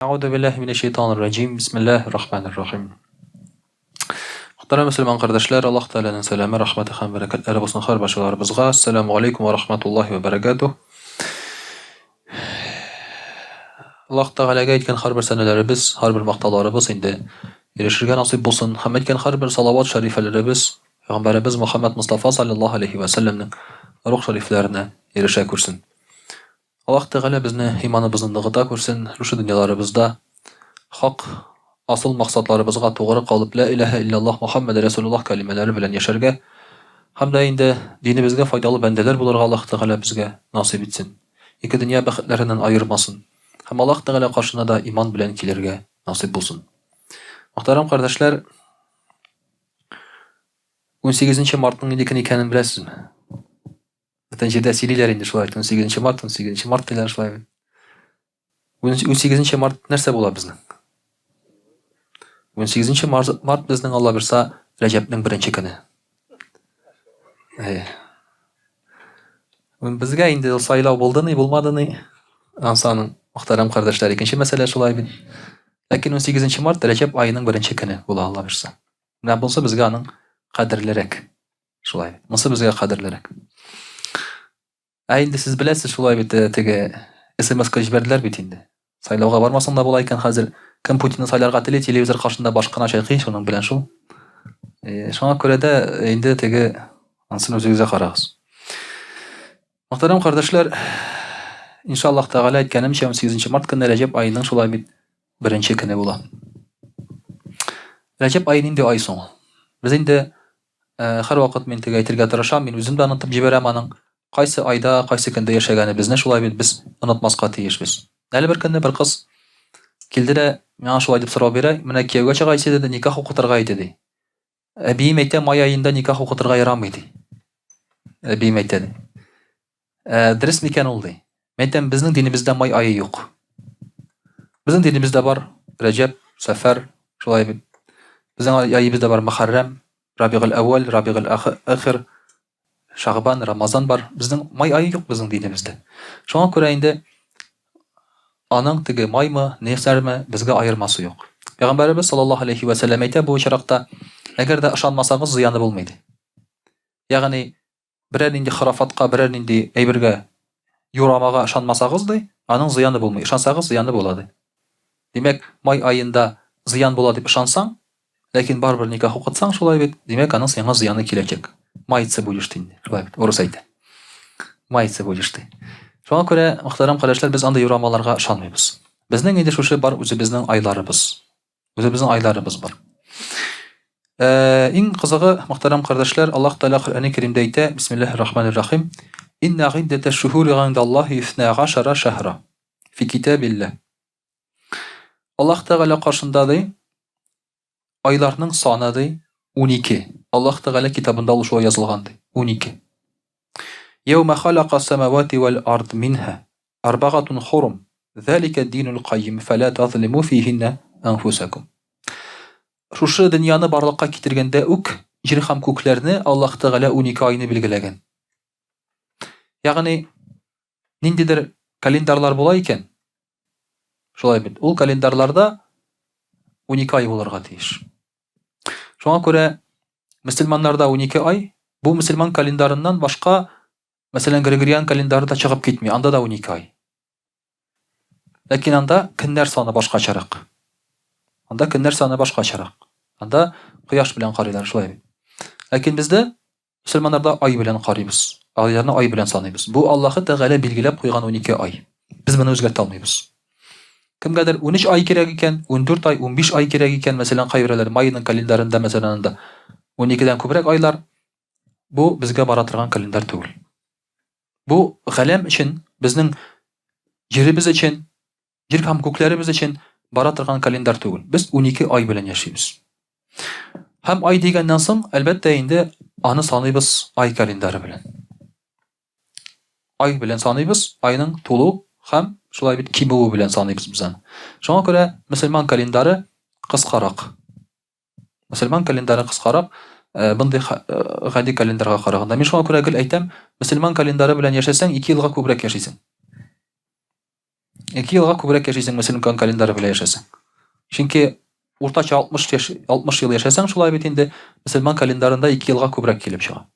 Әгъүзу биллаһи минәш шайтанир раҗим. Бисмиллаһир рахманир рахим. Мөхтәрәм мөселман кардәшләр, Аллаһ Тәгаләнең сәламе, рәхмәте һәм бәрәкәтләре булсын һәр барчаларыбызга. Ассаламу алейкум ва рахматуллаһи ва бәрәкәтүһ. Аллаһ Тәгаләгә әйткән һәрбер сәнәләребез, һәрбер мактауларыбыз инде ирешергә насыйп булсын һәм әйткән һәрбер салават шәрифәләребез Пәйгамбәребез Мөхәммәд Мостафа саллаллаһу алейһи ва сәлләмнең рух шәрифләренә ирешә күрсен. Аллаһ Тәгалә безне иманыбызны ныгыта күрсен, шушы дөньяларыбызда хак асыл максатларыбызга тугры калып, Лә иләһә илляллаһ Мөхәммәде Рәсүлуллаһ кәлимәләре белән яшәргә һәм дә инде динебезгә файдалы бәндәләр булырга Аллаһ Тәгалә безгә насыйп итсен. Ике дөнья бәхетләреннән аермасын. Һәм Аллаһ Тәгалә каршына да иман белән килергә насыйп булсын. Мөхтәрәм кардәшләр, 18 мартның нинди көн икәнен беләсезме? Бүтән җирдә сөйлиләр инде шулай, 18 март, 18 март диләр шулай бит. 18 март нәрсә була безнең? 18 март, март безнең Алла бирса Рәҗәпнең беренче көне. Әйе. Безгә инде ул сайлау булды ни, булмады ни. Ансы аның мөхтәрәм кардәшләр икенче мәсьәлә шулай бит. Ләкин 18 март Рәҗәп аеның беренче көне була Алла бирса. Менә булса безгә аның кадерлерәк. Шулай бит. Монысы безгә кадерлерәк. Ә инде сез беләсез, шулай бит, э, теге СМС-ка җибәрделәр бит инде. Сайлауга бармасаң да була икән хәзер. Кем Путинны сайларга тели, телевизор каршында баш кына чайкый, шуның белән шул. Э, шуңа күрә дә э, инде теге ансын үзегезгә карагыз. Мөхтәрәм кардәшләр, иншаллаһ Тәгалә әйткәнемчә, 18 март көнне Рәҗәб аеның шулай бит беренче көне була. Рәҗәб ае нинди ай соң ул? Без инде Һәрвакыт мин теге әйтергә тырышам, мин үзем дә онытып җибәрәм аның кайсы айда, кайсы көндә яшәгәнебезне шулай бит без онытмаска тиешбез. Әле бер көнне бер кыз килде дә миңа шулай дип сорау бирә, менә кияүгә чыга иде диде, никах укытырга иде ди. Әбием әйтә, май аенда никах укытырга ярамый ди. Әбием әйтә ди. Ә, дөрес микән ул ди. Мин әйтәм, безнең динебездә май ае юк. Безнең динебездә бар Рәҗәб, Сәфәр, шулай бит. Безнең аебызда бар Мөхәррәм, Рабигул әүвәл, Рабигул ахир, Шагбан, Рамазан бар. Безнең май ае юк безнең динебездә. Шуңа күрә инде аның теге маймы, нәрсәме, безгә аермасы юк. Пәйгамбәребез саллаллаһу алейхи ва сәлләм әйтә бу очракта, әгәр дә ышанмасагыз, зыяны булмый ди. Ягъни Берәр нинди хорафатка, берәр нинди әйбергә, юрамага ышанмасагыз, ди, аның зыяны булмый. Ышансагыз, зыяны була, ди. Димәк, май аенда зыян була дип ышансаң, ләкин барыбер никах укытсаң, шулай бит, димәк, аның сиңа зыяны киләчәк. Маяться будешь ты инде, шулай бит, урыс әйтә. Маяться будешь ты. Шуңа күрә, мөхтәрәм кардәшләр, без андый юрамаларга ышанмыйбыз. Безнең инде шушы бар үзебезнең айларыбыз. Үзебезнең айларыбыз бар. Э, иң кызыгы, мөхтәрәм кардәшләр, Аллаһ Тәгалә Коръәни Кәримдә әйтә, Бисмиллаһир Рахманир Рахим, Инна гыйддәтә шухури гындаллаһи исна гашара шәһра фи китабилла. Аллаһ Тәгалә каршында ди, айларның саны ди 12. Аллаһ Тәгалә китабында ул шулай язылган ди, 12. Яума халака самавати вәл ард минха Арбагатун хурум, залика динул кайим, фәлә тазлиму фихиннә әнфусакум. Шушы дөньяны барлыкка китергәндә үк җир һәм күкләрне Аллаһ Тәгалә 12 айны билгеләгән. Ягъни ниндидер календарьлар була икән, шулай бит, ул календарьларда 12 ай булырга тиеш. Шуңа күрә мөселманнарда 12 ай, бу мөселман календарыннан башка Мәсәлән, Григориан календары да чыгып китми, анда да 12 ай. Ләкин анда көннәр саны башкачарак. Анда көннәр саны башкачарак. Анда кояш белән карыйлар, шулай бит. Ләкин бездә мөселманнарда ай белән карыйбыз. Айларны ай белән саныйбыз. Бу Аллаһы Тәгалә билгеләп куйган 12 ай. Без моны үзгәртә алмыйбыз. Кемгәдер 13 ай кирәк икән, 14 ай, 15 ай кирәк икән, мәсәлән, кайберәүләр майның календарында, мәсәлән, анда 12-дән күбрәк айлар, Бу безгә бара торган календарь түгел. Бу галәм өчен, безнең җиребез өчен, җир һәм күкләребез өчен бара торган календарь түгел. Без 12 ай белән яшибез. Һәм ай дигәннән соң, әлбәттә инде, аны саныйбыз ай календары белән. Ай белән саныйбыз, айның тулу һәм шулай бит кимүе белән саныйбыз без аны. Шуңа күрә мөселман календары кыскарак. Мөселман календары кыскарак, э, мондый э, гади календарьга караганда. Мин шуңа күрә гел әйтәм, мөселман календары белән яшәсәң, 2 елга күбрәк яшисең. 2 елга күбрәк яшисең, мөселман календаре белән яшәсәң. Чөнки уртача 60 яшь, 60 ел яшәсәң, шулай бит инде, мөселман календарында 2 елга күбрәк килеп чыга.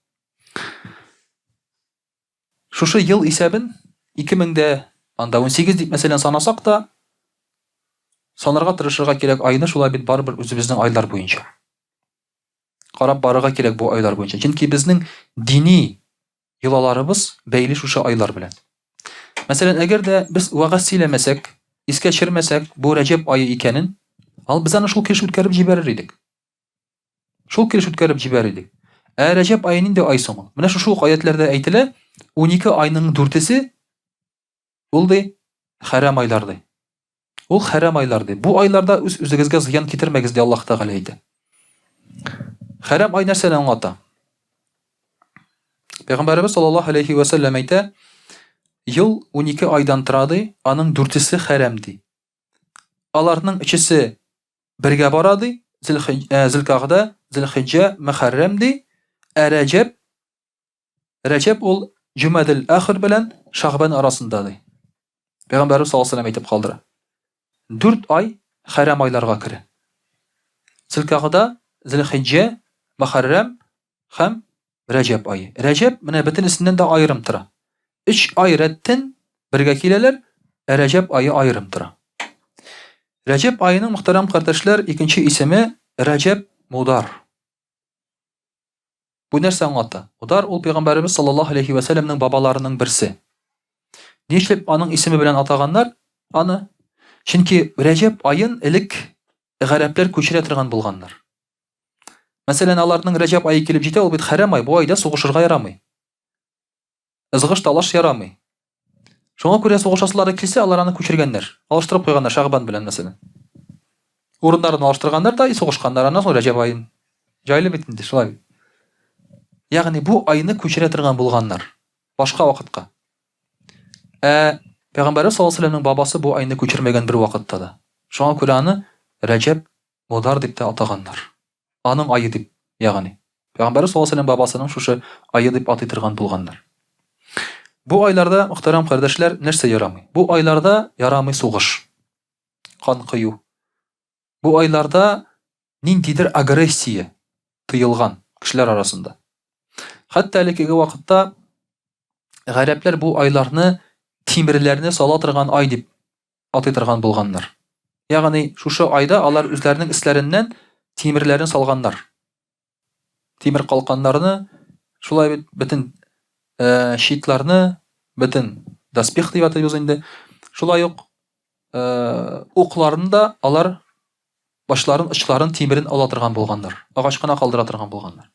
Шушы ел исәбен 2000 дә анда 18 дип мәсәлән санасак та, санарга тырышырга кирәк айны шулай бит барыбер үзебезнең айлар буенча. Карап барырга кирәк бу айлар буенча. Чөнки безнең дини йолаларыбыз бәйле шушы айлар белән. Мәсәлән, әгәр дә без вәгазь сөйләмәсәк, искә төшермәсәк, бу Рәҗәб ае икәнен, ал без аны шул килеш үткәреп җибәрер идек. Шул килеш үткәреп җибәрер идек. Ә Рәҗәб ае нинди ай соң ул? Менә шушы ук аятләрдә әйтелә, 12 айның дүртесе ул ди хәрам айлар ди. Ул хәрам айлар ди. Бу айларда үз үзегезгә зыян китермәгез ди Аллаһ Тәгалә әйтә. Хәрам ай нәрсәне аңлата? Пәйгамбәребез саллаллаһу алейхи ва сәлләм әйтә, ел 12 айдан тора ди, аның дүртесе хәрам ди. Аларның өчесе бергә бара ди, Зилкагда, Зилхиҗҗә, Мөхәррәм ди, ә Рәҗәб Рәҗәб ул Җумадел Ахир белән Шагбан арасында ди. Пәйгамбәребез саллаллаһу алейһи әйтеп калдыра. Дүрт ай хәрам айларга керә. Зилкагда, Зилхиҗҗә, Мөхәррәм һәм Рәҗәб ае. Рәҗәб менә бөтенесеннән дә аерым тора. Өч ай рәттән бергә киләләр, ә Рәҗәб ае аерым тора. Рәҗәб аеның мөхтәрәм кардәшләр икенче исеме Рәҗәб Мудар. Бу нәрсә аңлата? Мудар ул пәйгамбәребез саллаллаһу алейхи ва сәлләмнең бабаларының берсе. Нишләп аның исеме белән атаганнар аны? Чөнки Рәҗәб аен элек гарәпләр күчерә торган булганнар. Мәсәлән, аларның Рәҗәб ае килеп җитә, ул бит хәрам ай, бу айда сугышырга ярамый. Ызгыш-талаш ярамый. Шуңа күрә сугышасылары килсә, алар аны күчергәннәр. Алыштырып куйганнар Шәгъбан белән, мәсәлән. Урыннарын алыштырганнар да и сугышканнар. Аннан соң Рәҗәб аен. Җайлы бит инде, шулай бит. Ягъни бу айны күчерә торган булганнар. Башка вакытка. Ә Пәйгамбәрбез саллаллаһу алейһи вәсәлләмнең бабасы бу айны күчермәгән бер вакытта да. Шуңа күрә аны Рәҗәб Модар дип тә атаганнар. Аның ае дип, ягъни. Пәйгамбәрбез саллаллаһу алейһи ва сәлләм бабасының шушы ае дип атый торган булганнар. Бу айларда, мөхтәрәм кардәшләр, нәрсә ярамый? Бу айларда ярамый сугыш, кан кою. Бу айларда ниндидер агрессия тыелган кешеләр арасында. Хәтта элеккеге вакытта гарәпләр бу айларны тимерләрне сала торган ай дип атый торган булганнар. Ягъни шушы айда алар үзләренең өсләреннән тимерләрен салганнар. Тимер калканнарны, шулай бит бөтен э, щитларны, бөтен доспех дип атыйбыз инде. Шулай ук э, укларны да алар башларын, очларын, тимерен ала торган булганнар. Агач кына калдыра торган булганнар.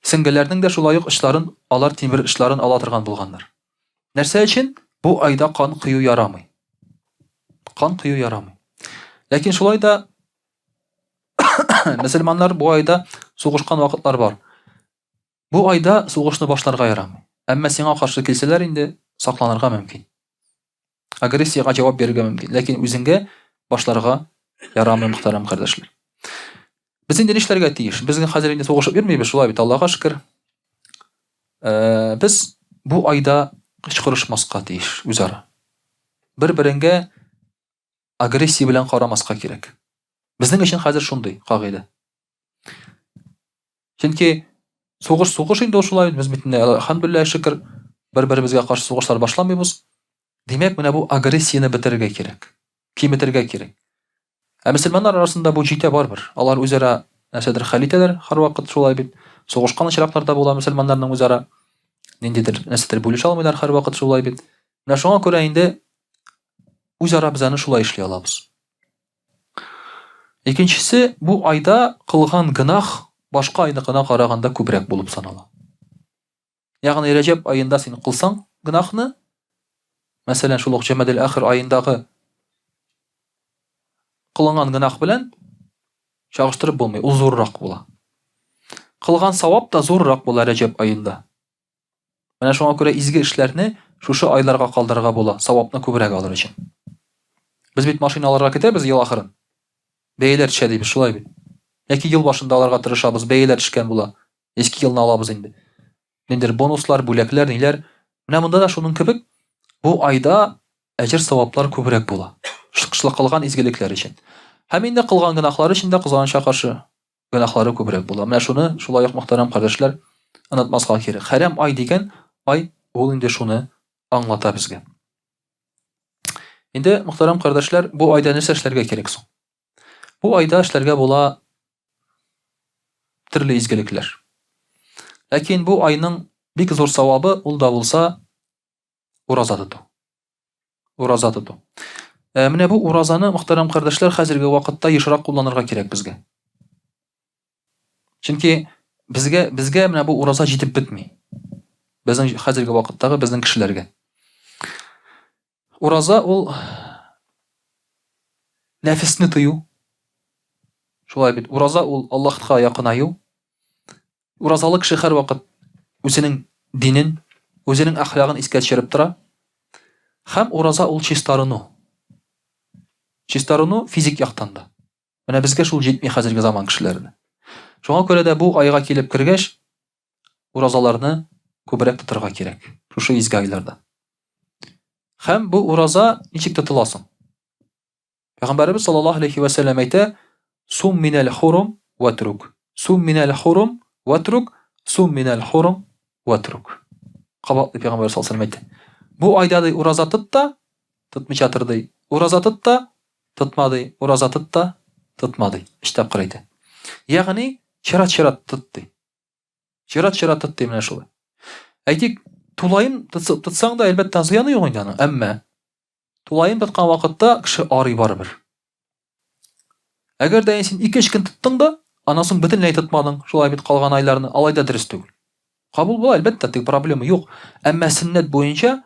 Сеңгеләрнең дә шулай ук очларын, алар тимер очларын ала торган булганнар. Нәрсә өчен? Бу айда кан кою ярамый. Кан кою ярамый. Ләкин шулай да мөселманнар бу айда сугышкан вакытлар бар. Бу айда сугышны башларга ярамый. Әмма сиңа каршы килсәләр инде сакланырга мөмкин. Агрессиягә җавап бирергә мөмкин. Ләкин үзеңгә башларга ярамый, мөхтәрәм кардәшләр. Без инде нишләргә тиеш? Без хәзер инде сугышып йөрмибез, шулай бит, Аллага шөкер. Э, без бу айда кычкырышмаска тиеш үзара. Бер-береңгә агрессия белән карамаска кирәк. Безнең өчен хәзер шундый кагыйдә. Чөнки сугыш сугыш инде ул шулай, без бит инде әлхәмдүлилләһ шөкер бер-беребезгә каршы сугышлар башламыйбыз. Димәк, менә бу агрессияне бетерергә кирәк, киметергә кирәк. Ә мөселманнар арасында бу җитә барыбер. Алар үзара нәрсәдер хәл итәләр, һәрвакыт шулай бит. Сугышкан очраклар да була мөселманнарның үзара. Ниндидер нәрсәдер бүлешә алмыйлар һәрвакыт шулай бит. Менә шуңа күрә инде үзара без аны шулай эшли алабыз. Икенчесе, бу айда кылган гөнаһ башка айныкына караганда күбрәк булып санала. Ягъни Рәҗәб аенда син кылсаң гөнаһны, мәсәлән, шул ук Җәмәдел Ахир аендагы кылынган гөнаһ белән чагыштырып булмый, ул зуррак була. Кылган савап та зуррак була Рәҗәб аенда. Менә шуңа күрә изге эшләрне шушы айларга калдырырга була, савапны күбрәк алыр өчен. Без бит машина алырга көтәбез ел ахырын. Бәяләр төшә дибез, шулай бит. Яки ел башында алырга тырышабыз, бәяләр төшкән була. Иске елны алабыз инде. Ниндидер бонуслар, бүләкләр, ниләр. Менә монда да шуның кебек, бу айда әҗер-саваплар күбрәк була. Шушы кылган изгелекләр өчен. Һәм инде кылган гөнаһлары өчен дә кызганычка каршы гөнаһлары күбрәк була. Менә шуны шулай ук мөхтәрәм кардәшләр онытмаска кирәк. Хәрам ай дигән ай ул инде шуны аңлата безгә. Инде мөхтәрәм кардәшләр, бу айда нәрсә эшләргә кирәк соң? Бу айда эшләргә була төрле изгелекләр. Ләкин бу айның бик зур савабы ул да булса ураза тоту. Ураза тоту. Ә, менә бу уразаны, мөхтәрәм кардәшләр, хәзерге вакытта ешрак кулланырга кирәк безгә. Чөнки безгә безгә менә бу ураза җитеп бетми. Безнең хәзерге вакыттагы безнең кешеләргә. Ураза ул нәфесне тыю. Шулай бит. Ураза ул Аллаһка якынаю. Уразалы кеше һәрвакыт үзенең динен, үзенең әхлагын искә төшереп тора. Һәм ураза ул чистарыну. Чистарыну физик яктан да. Менә безгә шул җитми хәзерге заман кешеләренә. Шуңа күрә дә бу айга килеп кергәч, уразаларны күбрәк тотарга кирәк. Шушы изге айларда. Һәм бу ураза ничек тотыла соң? Пәйгамбәребез саллаллаһу алейхи ва сәлләм әйтә, Сум минәл хурум ватрук. Сум минәл хурум ватрук. Сум минәл хурум ватрук. Кабатлый пәйгамбәр саллаллаһу алейхи әйтә. Бу айда ди ураза тот та, тотмыйча тор ди. Ураза тот та, тотма ди. Ураза тот та, тотма ди. Өч тапкыр әйтә. Ягъни чират-чират тот ди. Чират-чират тот ди менә шулай. Әйтик, тулаем тотсаң да, әлбәттә, зыяны юк инде аның, әмма Тулаем тоткан вакытта кеше арый барыбер. Әгәр дә син ике-өч көн тоттың да, аннан соң бөтенләй тотмадың, шулай бит калган айларны, алай да дөрес түгел. Кабул була, әлбәттә, теге проблема юк. Әмма сөннәт буенча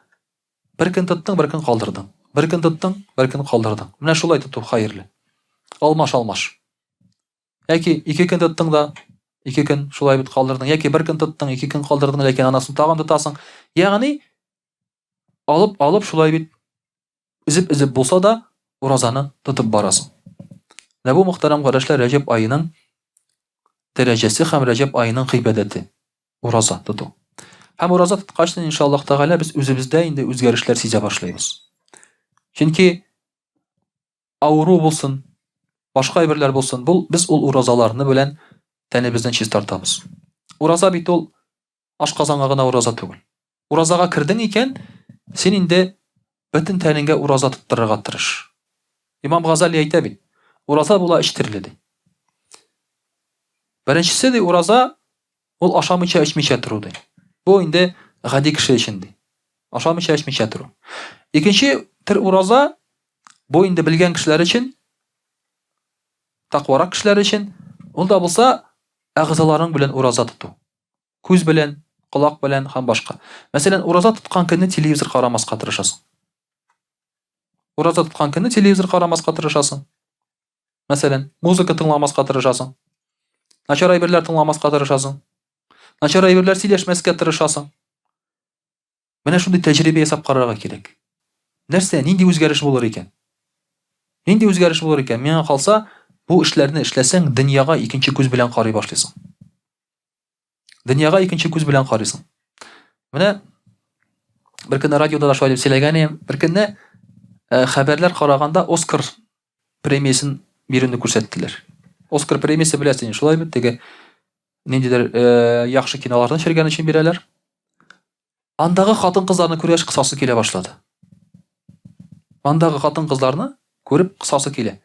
бер көн тоттың, бер көн калдырдың. Бер көн тоттың, бер көн калдырдың. Менә шулай тоту хәерле. Алмаш-алмаш. Яки ике көн тоттың да, ике көн шулай бит калдырдың. Яки бер көн тоттың, ике көн калдырдың, ләкин аннан соң тагын тотасың. Ягъни Алып, алып шулай бит өзеп-өзеп булса да уразаны тотып барасың. Менә бу мөхтәрәм кардәшләр Рәҗәб аеның дәрәҗәсе һәм Рәҗәб аеның гыйбадәте ураза тоту. Һәм ураза тоткач, иншаллаһ Тәгалә без үзебездә инде үзгәрешләр сизә башлыйбыз. Чөнки авыру булсын, башка әйберләр булсын, бу без ул уразаларны белән тәнебезне чистартабыз. Ураза бит ул Ашказанга гына ураза түгел. Уразага кердең икән, син инде бөтен тәнеңгә ураза тоттырырга тырыш. Имам Газали әйтә бит, ураза була өч төрле ди. Беренчесе ди ураза ул ашамыйча эчмичә тору ди. Бу инде гади кеше өчен ди. Ашамыйча эчмичә тору. Икенче төр ураза бу инде белгән кешеләр өчен, такварак кешеләр өчен, ул да булса әгъзаларың белән ураза тоту. Күз белән, колак белән һәм башка. Мәсәлән, ураза тоткан көнне телевизор карамаска тырышасың. Ураза тоткан көнне телевизор карамаска тырышасың. Мәсәлән, музыка тыңламаска тырышасың. Начар әйберләр тыңламаска тырышасың. Начар әйберләр сөйләшмәскә тырышасың. Менә шундый тәҗрибә ясап карарга кирәк. Нәрсә, нинди үзгәреш булыр икән? Нинди үзгәреш булыр икән? Миңа калса, бу эшләрне эшләсәң, дөньяга икенче күз белән карый башлыйсың. Дөньяга икенче күз белән карыйсың. Менә бер көнне радиода да шулай дип сөйләгән идем. Бер көнне э, хәбәрләр караганда Оскар премиясен бирүне күрсәттеләр. Оскар премиясе беләсең, шулай бит, теге ниндидер э, яхшы киноларны төшергән өчен бирәләр. Андагы хатын-кызларны күргәч кысасы килә башлады. Андагы хатын-кызларны күреп кысасы килә.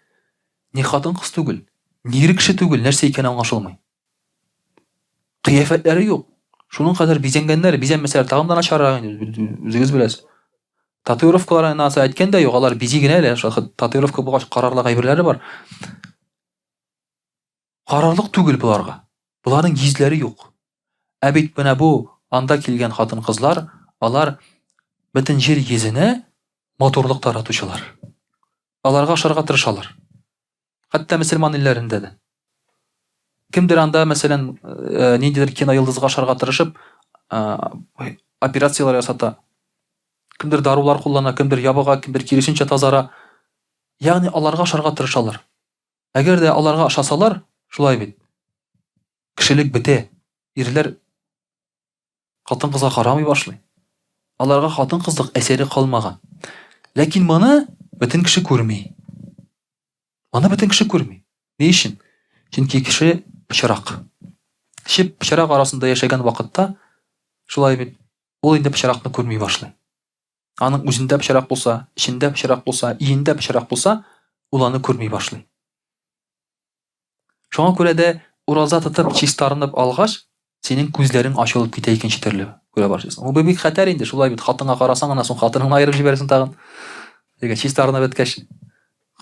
Ни хатын-кыз түгел, ни ир кеше түгел, нәрсә икәне аңлашылмый. Кыяфәтләре юк. Шуның кадәр бизәнгәннәр, бизәнмәсәләр тагын да начаррак инде, үзегез беләсез. Татуировкалар анасы әйткән дә юк, алар бизи генә әле, татуировка булгач карарлык әйберләре бар. Карарлык түгел боларга. Боларның йөзләре юк. Ә бит менә бу анда килгән хатын-кызлар, алар бөтен җир йөзенә матурлык таратучылар. Аларга ошарга тырышалар. Хәтта мөселман илләрендә дә. Кемдер анда, мәсәлән, э, ниндидер кино йолдызга ошарга тырышып, э, операцияләр ясата. Кемдер дарулар куллана, кемдер ябыга, кемдер киресенчә тазара. Ягъни аларга ошарга тырышалар. Әгәр дә аларга ошасалар, шулай бит. Кешелек бетә. Ирләр хатын-кызга карамый башлый. Аларга хатын-кызлык әсәре калмаган. Ләкин моны бөтен кеше күрми. Моны бөтен кеше күрми. Ни өчен? Чөнки кеше пычрак. Кеше пычрак арасында яшәгән вакытта, шулай бит, ул инде пычракны күрми башлый. Аның үзендә пычрак булса, эчендә пычрак булса, өендә пычрак булса, ул аны күрми башлый. Шуңа күрә дә ураза тотып, чистарынып алгач, синең күзләрең ачылып китә икенче төрле күрә башлыйсың. Бу бик хәтәр инде, шулай бит, хатынга карасаң, аннан соң хатыныңны аерып җибәрәсең тагын. Теге чистарынып беткәч,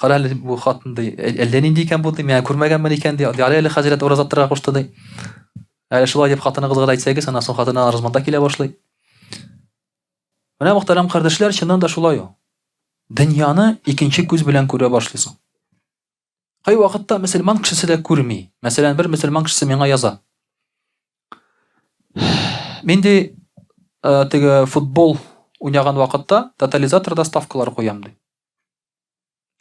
кара әле бу хатын ди, әллә нинди икән бу ди, миңа күрмәгәнмен икән ди, ярый әле хәзрәт ураза тотарга кушты ди. Әле шулай дип хатыныгызга да әйтсәгез, аннан соң хатыны арызманда килә башлый. Менә мөхтәрәм кардәшләр, чыннан да шулай ул. Дөньяны икенче күз белән күрә башлыйсың. Кай вакытта мөселман кешесе дә күрми. Мәсәлән, бер мөселман кешесе миңа яза. Мин ди теге футбол уйнаган вакытта тотализаторда ставкалар куям ди.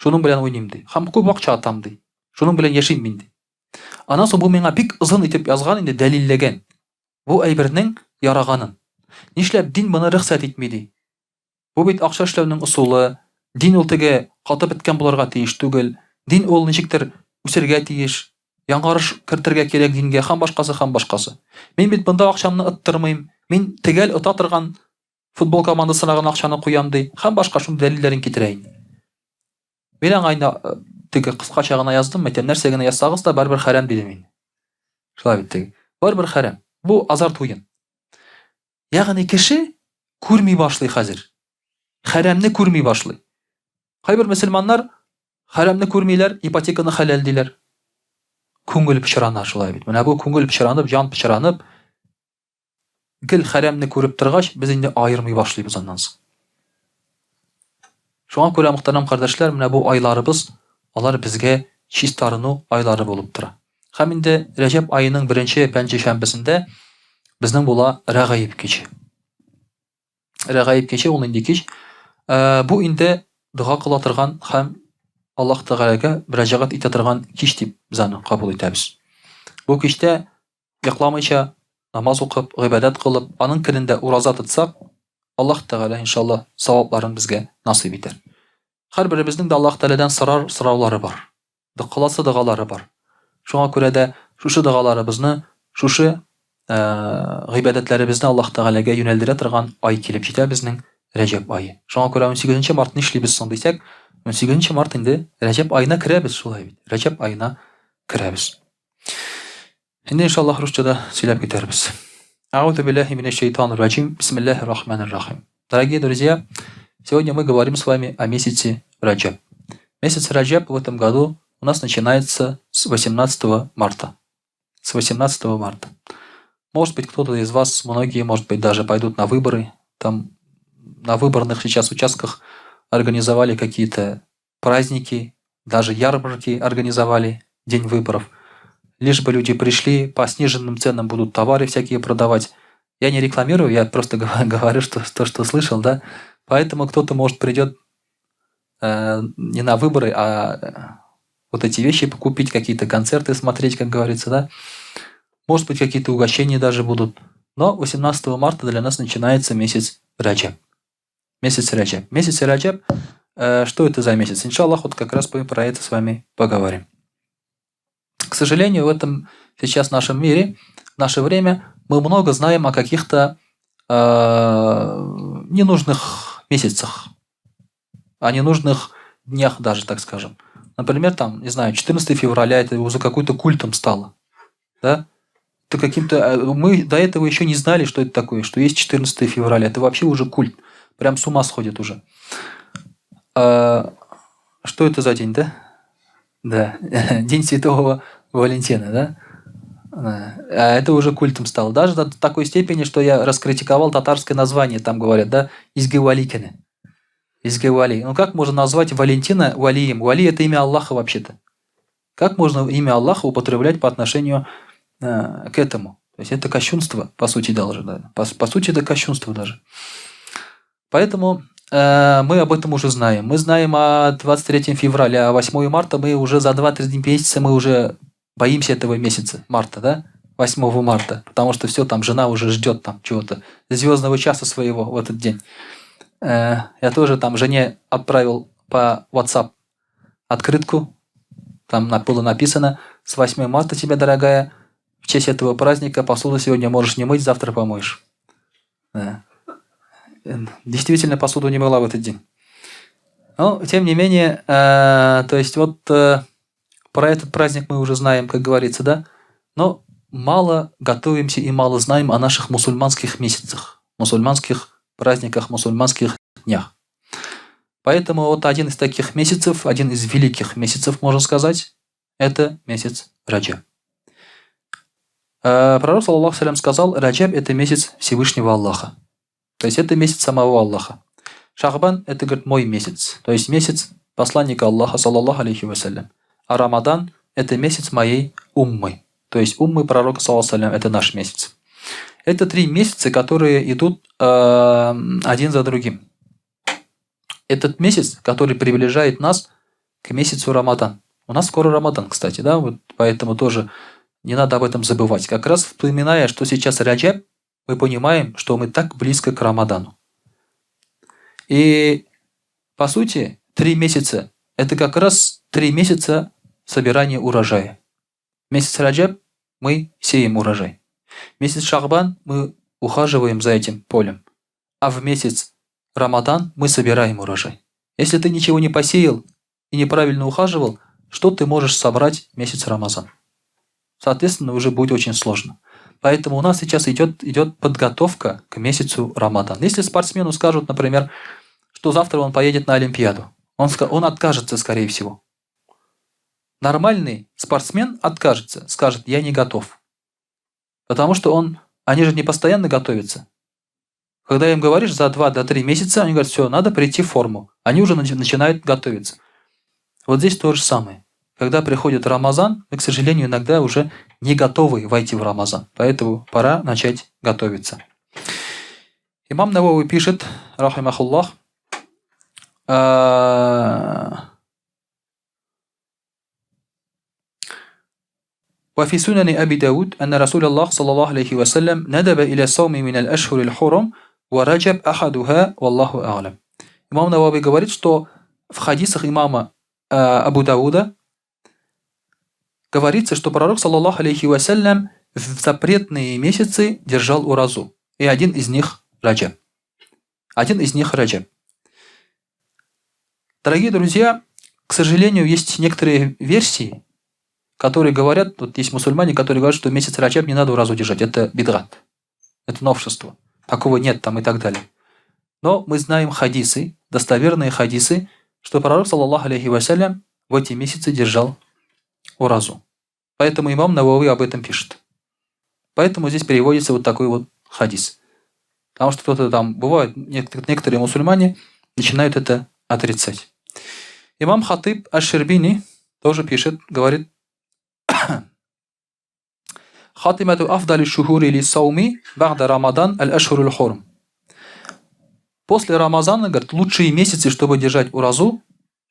Шуның белән уйныйм ди. Һәм күп акча атам ди. Шуның белән яшим мин ди. Аннан соң бу миңа бик озын итеп язган инде, дәлилләгән. Бу әйбернең яраганын. Нишләп дин моны рөхсәт итми ди. Бу бит акча эшләүнең ысулы, дин ул теге каты беткән булырга тиеш түгел, дин ул ничектер үсергә тиеш, яңарыш кертергә кирәк дингә һәм башкасы һәм башкасы. Мин бит монда акчамны оттырмыйм, мин төгәл ота торган футбол командасына гына акчаны куям ди һәм башка шундый дәлилләрен китерә инде. Мин аңа инде теге кыскача гына яздым, әйтәм, нәрсә генә язсагыз да барыбер хәрәм дидем инде. Шулай бит теге. Барыбер хәрәм. Бу азарт уен. Ягъни кеше күрми башлый хәзер. Хәрәмне күрми башлый. Кайбер мөселманнар хәрәмне күрмиләр, ипотеканы хәләл диләр. Күңел пычрана шулай бит. Менә бу күңел пычранып, җан пычранып, гел хәрәмне күреп торгач, без инде аермый башлыйбыз аннан соң. Шуңа күрә, мөхтәрәм кардәшләр, менә бу айларыбыз, алар безгә чистарыну айлары булып тора. Һәм инде Рәҗәб аеның беренче пәнҗешәмбесендә безнең була Рәгаиб киче. Рәгаиб киче ул нинди кич? Бу инде дога кыла торган һәм Аллаһ Тәгаләгә мөрәҗәгать итә торган кич дип без аны кабул итәбез. Бу кичтә йокламыйча намаз укып, гыйбадәт кылып, аның көнендә ураза тотсак, Аллаһ Тәгалә иншаллаһ савапларын безгә насыйп итәр. Һәрберебезнең дә Аллаһ Тәгаләдән сорар сораулары бар. Кыласы догалары бар. Шуңа күрә дә шушы догаларыбызны, шушы гыйбадәтләребезне Аллаһ Тәгаләгә юнәлдерә торган ай килеп җитә безнең Рәҗәб ае. Шуңа күрә 18 март нишлибез соң дисәк, 18 март инде Рәҗәб аена керәбез шулай бит. Рәҗәб аена керәбез. Инде иншаллаһ русчада сөйләп китәрбез. Аузу биллахи минәш шайтанир раҗим. Бисмиллахир рахманир рахим. Дорогие друзья, сегодня мы говорим с вами о месяце Раджаб. Месяц Раджаб в этом году у нас начинается с 18 марта. С 18 марта. Может быть, кто-то из вас, многие, может быть, даже пойдут на выборы. Там на выборных сейчас участках организовали какие-то праздники, даже ярмарки организовали, день выборов. Лишь бы люди пришли, по сниженным ценам будут товары всякие продавать. Я не рекламирую, я просто говорю, что то, что слышал, да. Поэтому кто-то, может, придет не на выборы, а вот эти вещи покупить, какие-то концерты смотреть, как говорится, да. Может быть, какие-то угощения даже будут. Но 18 марта для нас начинается месяц Раджаб. Месяц Раджаб. Месяц Раджаб, что это за месяц? Иншаллах, вот как раз мы про это с вами поговорим. К сожалению, в этом сейчас нашем мире, в наше время, мы много знаем о каких-то ненужных месяцах, о ненужных днях даже, так скажем. Например, там, не знаю, 14 февраля это уже какой-то культом стало. Да? Это каким-то... Мы до этого еще не знали, что это такое, что есть 14 февраля. Это вообще уже культ. Прям с ума сходит уже. А, что это за день, да? Да, День Святого Валентина, да? А это уже культом стало. Даже до такой степени, что я раскритиковал татарское название, там говорят, да, Изге Вәли көне. Изге Вәли. Ну как можно назвать Валентина Валием? Вали – это имя Аллаха вообще-то. Как можно имя Аллаха употреблять по отношению к этому? То есть это кощунство, по сути, даже. Да. По сути, это кощунство даже. Поэтому мы об этом уже знаем. Мы знаем о 23 февраля, а 8 марта мы уже за 2-3 месяца мы уже боимся этого месяца, марта, да? 8 марта, потому что все, там жена уже ждет там чего-то, звездного часа своего в этот день. Я тоже там жене отправил по WhatsApp открытку. Там было написано: «С 8 марта тебя, дорогая, в честь этого праздника посуду сегодня можешь не мыть, завтра помоешь». Да. Действительно, посуду не мыла в этот день. Но, тем не менее, то есть вот про этот праздник мы уже знаем, как говорится, да? Но мало готовимся и мало знаем о наших мусульманских месяцах, мусульманских праздниках, мусульманских днях. Поэтому вот один из таких месяцев, один из великих месяцев, можно сказать, это месяц Раджаб. Пророк, صلى الله عليه وسلم, сказал: Раджаб – это месяц Всевышнего Аллаха. То есть это месяц самого Аллаха. Шахбан – это, говорит, мой месяц, то есть месяц посланника Аллаха, صلى الله عليه وسلم. А Рамадан – это месяц моей уммы, то есть уммы пророка, صلى الله عليه وسلم, это наш месяц. Это три месяца, которые идут один за другим. Этот месяц, который приближает нас к месяцу Рамадан. У нас скоро Рамадан, кстати, да, вот поэтому тоже не надо об этом забывать. Как раз вспоминая, что сейчас Раджаб, мы понимаем, что мы так близко к Рамадану. И, по сути, 3 месяца – это как раз 3 месяца собирания урожая. Месяц Раджаб мы сеем урожай. Месяц Шахбан мы ухаживаем за этим полем. А в месяц Рамадан мы собираем урожай. Если ты ничего не посеял и неправильно ухаживал, что ты можешь собрать в месяц Рамазан? Соответственно, уже будет очень сложно. Поэтому у нас сейчас идет подготовка к месяцу Рамадан. Если спортсмену скажут, например, что завтра он поедет на Олимпиаду, он откажется, скорее всего. Нормальный спортсмен откажется, скажет: «Я не готов». Потому что они же не постоянно готовятся. Когда им говоришь за 2 до 3 месяца, они говорят: «Все, надо прийти в форму». Они уже начинают готовиться. Вот здесь то же самое. Когда приходит Рамазан, мы, к сожалению, иногда уже не готовы войти в Рамазан. Поэтому пора начать готовиться. Имам Навави пишет, رحمه الله, وفي سنن أبي داود أن رسول الله صلى الله عليه وسلم ندب إلى الصوم من الأشهر الحرم ورجب أحدها والله أعلم. Имам Навави говорит, что в хадисах имама Абу Дауда говорится, что пророк, صلى الله عليه وسلم, в запретные месяцы держал уразу. И один из них Раджаб. Один из них Раджаб. Дорогие друзья, к сожалению, есть некоторые версии, которые говорят, вот есть мусульмане, которые говорят, что месяц Раджаб не надо уразу держать, это бидгат, это новшество, такого нет там и так далее. Но мы знаем хадисы, достоверные хадисы, что пророк, صلى الله عليه وسلم, в эти месяцы держал уразу. Поэтому имам Навави об этом пишет. Поэтому здесь переводится вот такой вот хадис. Потому что кто-то там, бывает, некоторые мусульмане начинают это отрицать. Имам Хатыб Аш-Ширбини тоже пишет, говорит: خاتمة أفضل الشهور للصوم بعد رمضان الأشهر الحرم. После Рамазана, говорит, лучшие месяцы, чтобы держать уразу,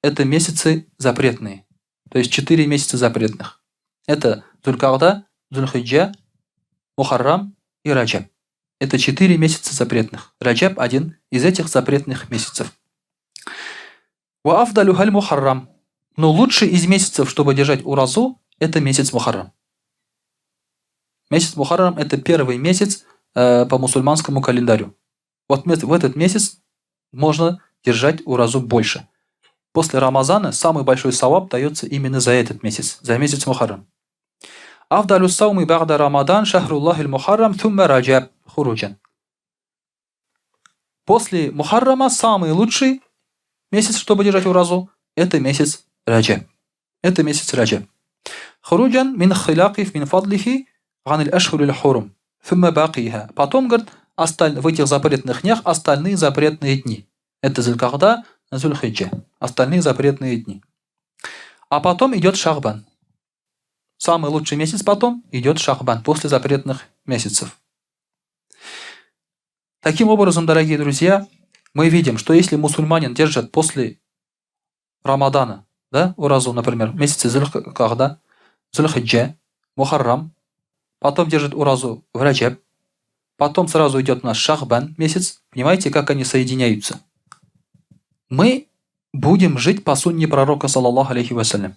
это месяцы запретные. То есть 4 месяца запретных. Это Зулькагда, Зульхиджа, Мухаррам и Раджаб. Это 4 месяца запретных. Раджаб один из этих запретных месяцев. وأفضلها المحرم. Но лучший из месяцев, чтобы держать уразу, это месяц Мухаррам. Месяц Мухаррам – это первый месяц по мусульманскому календарю. Вот в этот месяц можно держать уразу больше. После Рамазана самый большой саваб дается именно за этот месяц, за месяц Мухаррам. أفضل الصوم بعد رمضان شهر الله المحرم ثم رجب خروجا. После Мухаррама самый лучший месяц, чтобы держать уразу, это месяц Раджаб. Это месяц Раджаб. خروجا من خلاقه من فضله عن الأشهر الحرم ثم باقيها. Потом, говорит, в этих запретных днях остальные запретные дни. Это Зулькагда, Зульхиджа. Остальные запретные дни. А потом идет Шахбан. Самый лучший месяц потом идет Шахбан, после запретных месяцев. Таким образом, дорогие друзья, мы видим, что если мусульманин держит после Рамадана, да, уразу, например, месяце Зулькагда, Зульхиджа, Мухаррам, потом держит уразу в Раджаб, потом сразу идет у нас Шахбан месяц, понимаете, как они соединяются? Мы будем жить по сунне пророка, саллаллаху алейхи вассалям,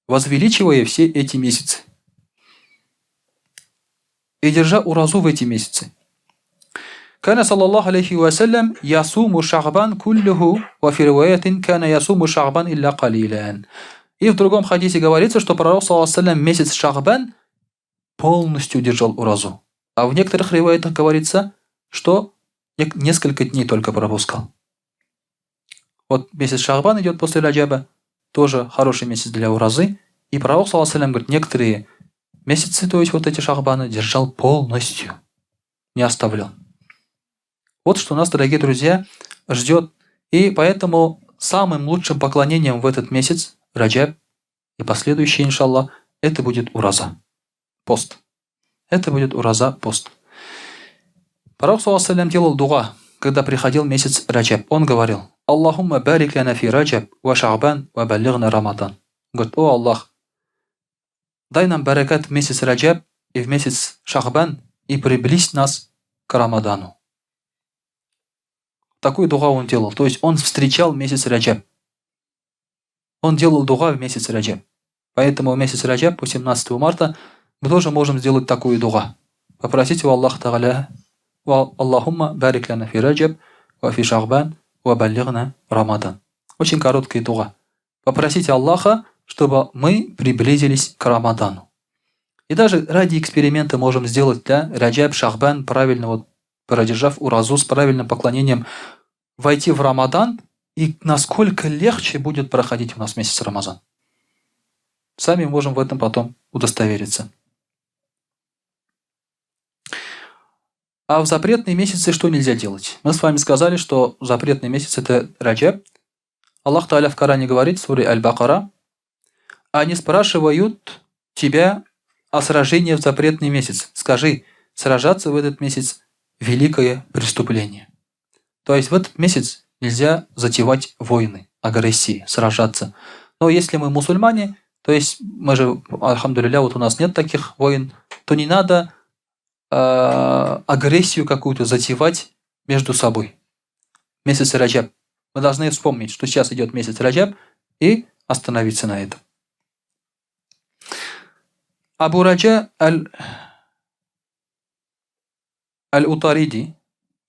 возвеличивая все эти месяцы и держа уразу в эти месяцы. Кана саллаллаху алейхи вассалям ясуму шахбан куллюху, ва фи риваятин кана ясуму шахбан илля калилян. И в другом хадисе говорится, что пророк, саллаллаху алейхи месяц шахбан полностью держал уразу. А в некоторых риваятах говорится, что несколько дней только пропускал. Вот месяц Шахбан идет после Раджаба, тоже хороший месяц для уразы. И пророк, саллаллаху говорит, некоторые месяцы, то есть вот эти шахбаны, держал полностью, не оставлял. Вот что нас, дорогие друзья, ждет. И поэтому самым лучшим поклонением в этот месяц, Раджаб, и последующий, иншаллах, это будет ураза, пост. Это будет ураза, пост. Пророк, саллаллаху делал дуа, когда приходил месяц Раджаб. Он говорил: «Аллахумма барик ляна фи Раджаб ва Ша'бан ва баллигна Рамадан». Говорит: «О Аллах, дай нам баракат в месяц Раджаб и в месяц Шахбан и приблизь нас к Рамадану». Такую дуа он делал. То есть он встречал месяц Раджаб. Он делал дуа в месяц Раджаб. Поэтому в месяц Раджаб, 18 марта, мы тоже можем сделать такую дуа. Попросить у Аллаха Тагаля: «Аллахумма барик ляна фи Раджаб ва фи Шахбан ва баллигна Рамадан». Очень короткая дуа. Попросить Аллаха, чтобы мы приблизились к Рамадану. И даже ради эксперимента можем сделать, да, Раджаб, Шахбан, правильно вот продержав уразу с правильным поклонением, войти в Рамадан, и насколько легче будет проходить у нас месяц Рамазан. Сами можем в этом потом удостовериться. А в запретные месяцы что нельзя делать? Мы с вами сказали, что запретный месяц – это Раджаб. Аллах Тааля в Коране говорит, в суре Аль-Бакара: «Они спрашивают тебя о сражении в запретный месяц. Скажи, сражаться в этот месяц – великое преступление». То есть в этот месяц нельзя затевать войны, агрессии, сражаться. Но если мы мусульмане, то есть мы же, альхамдулилля, вот у нас нет таких войн, то не надо агрессию какую-то затевать между собой. Месяц Раджаб. Мы должны вспомнить, что сейчас идет месяц Раджаб, и остановиться на этом. Абу Раджа Аль-Утариди,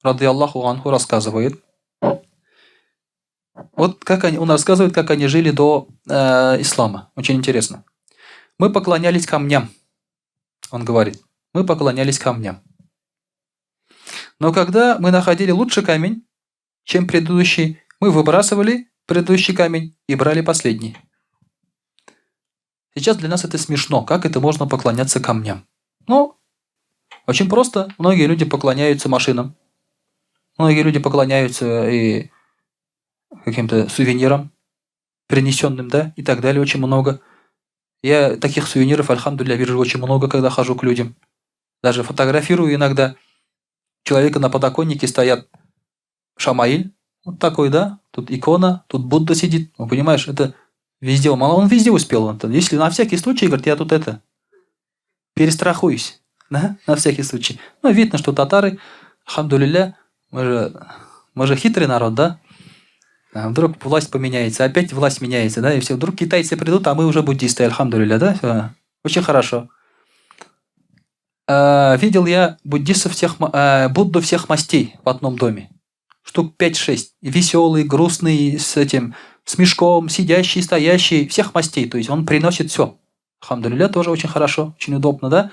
радиаллаху анху, рассказывает, вот как они, он рассказывает, как они жили до ислама. Очень интересно. Мы поклонялись камням, он говорит. Мы поклонялись камням. Но когда мы находили лучший камень, чем предыдущий, мы выбрасывали предыдущий камень и брали последний. Сейчас для нас это смешно. Как это можно поклоняться камням? Ну, очень просто. Многие люди поклоняются машинам. Многие люди поклоняются и каким-то сувенирам, принесенным, да, и так далее, очень много. Я таких сувениров, альхамдулилля, вижу очень много, когда хожу к людям. Даже фотографирую иногда. Человека на подоконнике стоят шамаиль, вот такой, да, тут икона, тут Будда сидит. Ну, понимаешь, это везде, он везде успел. Если на всякий случай, говорит, я тут это, перестрахуюсь, да, на всякий случай. Ну, видно, что татары, альхамдулилля, мы же хитрый народ, да? А вдруг власть поменяется, опять власть меняется, да, и все, вдруг китайцы придут, а мы уже буддисты, альхамдулилля, да, все. Очень хорошо. Видел я буддистов всех, Будду всех мастей в одном доме. Штук 5-6. Веселый, грустный, с этим, с мешком, сидящий, стоящий, всех мастей. То есть он приносит все. Альхамдулилля, тоже очень хорошо, очень удобно, да?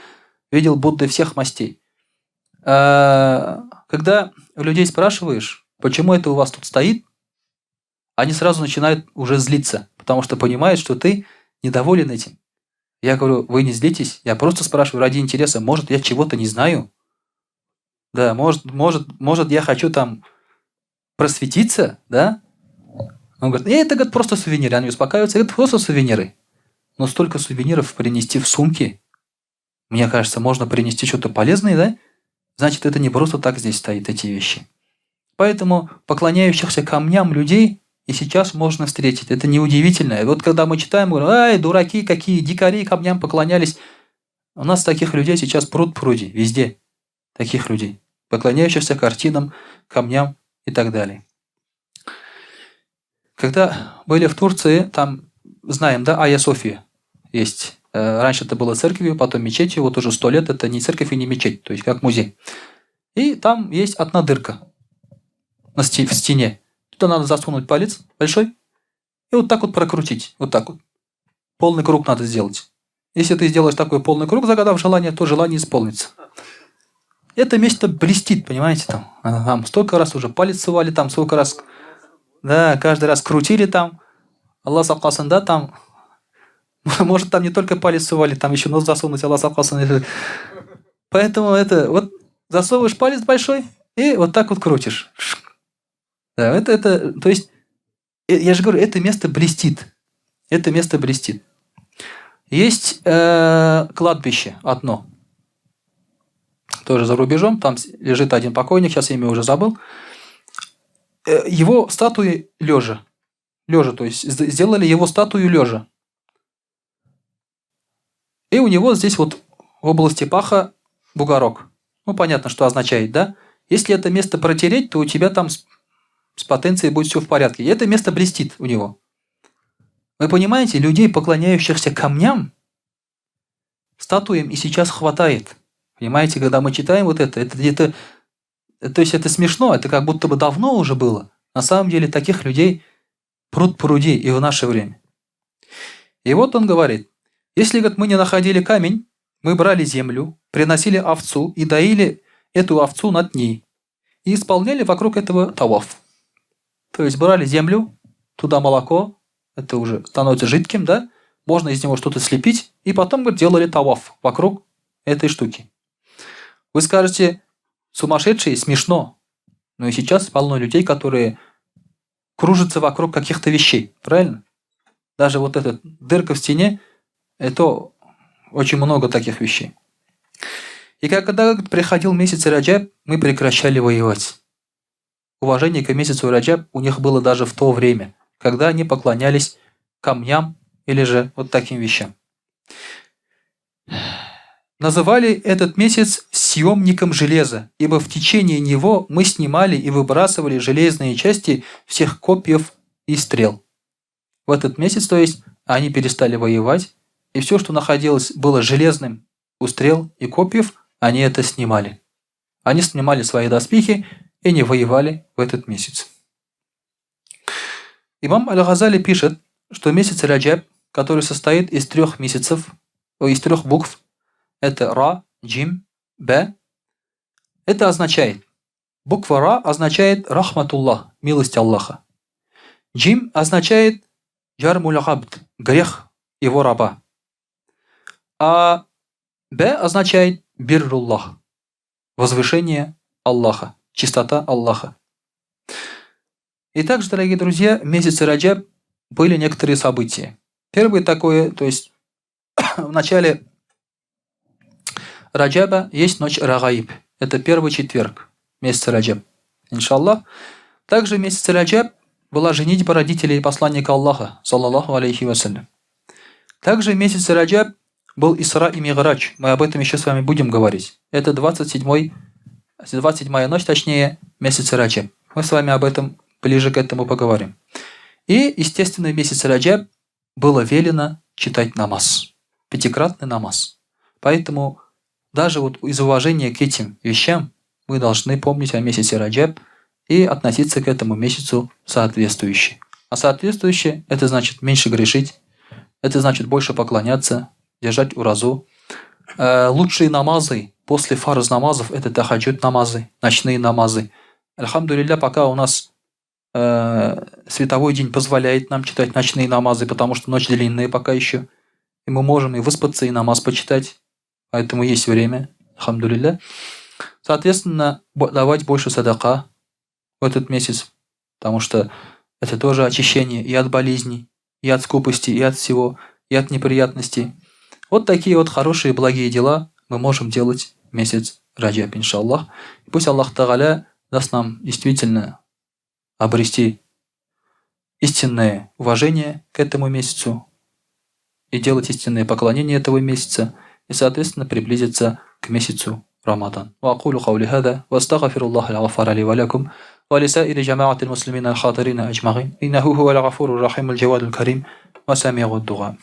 Видел Будды всех мастей. Когда у людей спрашиваешь, почему это у вас тут стоит, они сразу начинают уже злиться, потому что понимают, что ты недоволен этим. Я говорю, вы не злитесь, я просто спрашиваю ради интереса, может, я чего-то не знаю? Да, может, я хочу там просветиться, да? Он говорит, это, говорит, просто сувениры. Они успокаиваются, это просто сувениры. Но столько сувениров принести в сумке, мне кажется, можно принести что-то полезное, да? Значит, это не просто так здесь стоит, эти вещи. Поэтому поклоняющихся камням людей и сейчас можно встретить. Это неудивительно. И вот когда мы читаем, мы говорим, ай, дураки, какие дикари камням поклонялись. У нас таких людей сейчас пруд-пруди, везде таких людей, поклоняющихся картинам, камням и так далее. Когда были в Турции, там, знаем, да, Айя София есть. Раньше это было церковью, потом мечетью, вот уже 100 лет это не церковь и не мечеть, то есть как музей. И там есть одна дырка в стене. Туда надо засунуть палец большой и вот так вот прокрутить, вот так вот. Полный круг надо сделать. Если ты сделаешь такой полный круг, загадав желание, то желание исполнится. Это место блестит, понимаете, там. Там столько раз уже палец сували, там сколько раз, да, каждый раз крутили там. Алла сакласын, да, там, может, там не только палец сували, там еще нос засунуть, Алла сакласын. Поэтому это, вот засовываешь палец большой и вот так вот крутишь. Да, это, то есть, я же говорю, это место блестит. Это место блестит. Есть кладбище одно, тоже за рубежом, там лежит один покойник, сейчас имя уже забыл. Его статуи лежа. Лежа, то есть сделали его статую лежа. И у него здесь вот в области паха бугорок. Ну, понятно, что означает, да? Если это место протереть, то у тебя там с потенцией будет все в порядке. И это место блестит у него. Вы понимаете, людей, поклоняющихся камням, статуям и сейчас хватает. Понимаете, когда мы читаем вот это где-то, то есть это смешно, это как будто бы давно уже было. На самом деле таких людей пруд пруди и в наше время. И вот он говорит: если, говорит, мы не находили камень, мы брали землю, приносили овцу и доили эту овцу над ней. И исполняли вокруг этого таваф. То есть брали землю, туда молоко, это уже становится жидким, да? Можно из него что-то слепить, и потом, говорит, делали таваф вокруг этой штуки. Вы скажете: «Сумасшедшие, смешно». Но и сейчас полно людей, которые кружатся вокруг каких-то вещей, правильно? Даже вот эта дырка в стене, это очень много таких вещей. И когда приходил месяц Раджаб, мы прекращали воевать. Уважение к месяцу Раджаб у них было даже в то время, когда они поклонялись камням или же вот таким вещам. Называли этот месяц съемником железа, ибо в течение него мы снимали и выбрасывали железные части всех копьев и стрел. В этот месяц, то есть, они перестали воевать, и все, что находилось, было железным у стрел и копьев, они это снимали. Они снимали свои доспехи и не воевали в этот месяц. Имам Аль-Газали пишет, что месяц Раджаб, который состоит из трех месяцев, из трех букв, это Ра, Джим, Б, это означает, буква Ра означает رحمة الله, милость Аллаха. Джим означает جرم العبد, грех его раба. А Б означает بر الله, возвышение Аллаха, чистота Аллаха. И также, дорогие друзья, в месяце Раджаб были некоторые события. Первое такое, то есть в начале Раджаба есть ночь Рагаиб. Это первый четверг месяца Раджаб. إن شاء الله. Также в месяце Раджаб была женитьба родителей посланника Аллаха, صلى الله عليه وسلم. Также в месяце Раджаб был Исра и Миграч. Мы об этом еще с вами будем говорить. Это 27, 27 ночь, точнее, месяца Раджаб. Мы с вами об этом ближе к этому поговорим. И, естественно, в месяце Раджаб было велено читать намаз. Пятикратный намаз. Поэтому даже вот из уважения к этим вещам мы должны помнить о месяце Раджаб и относиться к этому месяцу соответствующе. А соответствующе – это значит меньше грешить, это значит больше поклоняться, держать уразу. Лучшие намазы после фарз намазов – это тахаджуд намазы, ночные намазы. الحمد لله, пока у нас световой день позволяет нам читать ночные намазы, потому что ночь длинная пока еще. И мы можем и выспаться, и намаз почитать. Поэтому есть время, الحمد لله. Соответственно, давать больше садака в этот месяц, потому что это тоже очищение и от болезней, и от скупости, и от всего, и от неприятностей. Вот такие вот хорошие, благие дела мы можем делать в месяц Раджаб, إن شاء الله. И пусть Аллах تعالى даст нам действительно обрести истинное уважение к этому месяцу и делать истинное поклонение этого месяца, и, соответственно, приблизиться к месяцу Рамадан. وأقول قولي هذا وأستغفر الله الغفار لي ولكم. Ва лисаири җәмәгатил муслимина аль-хадирина әҗмәгыйн. Иннәһу һуәл гафурур рахимул җавадул карим ва сәмигуд дуга.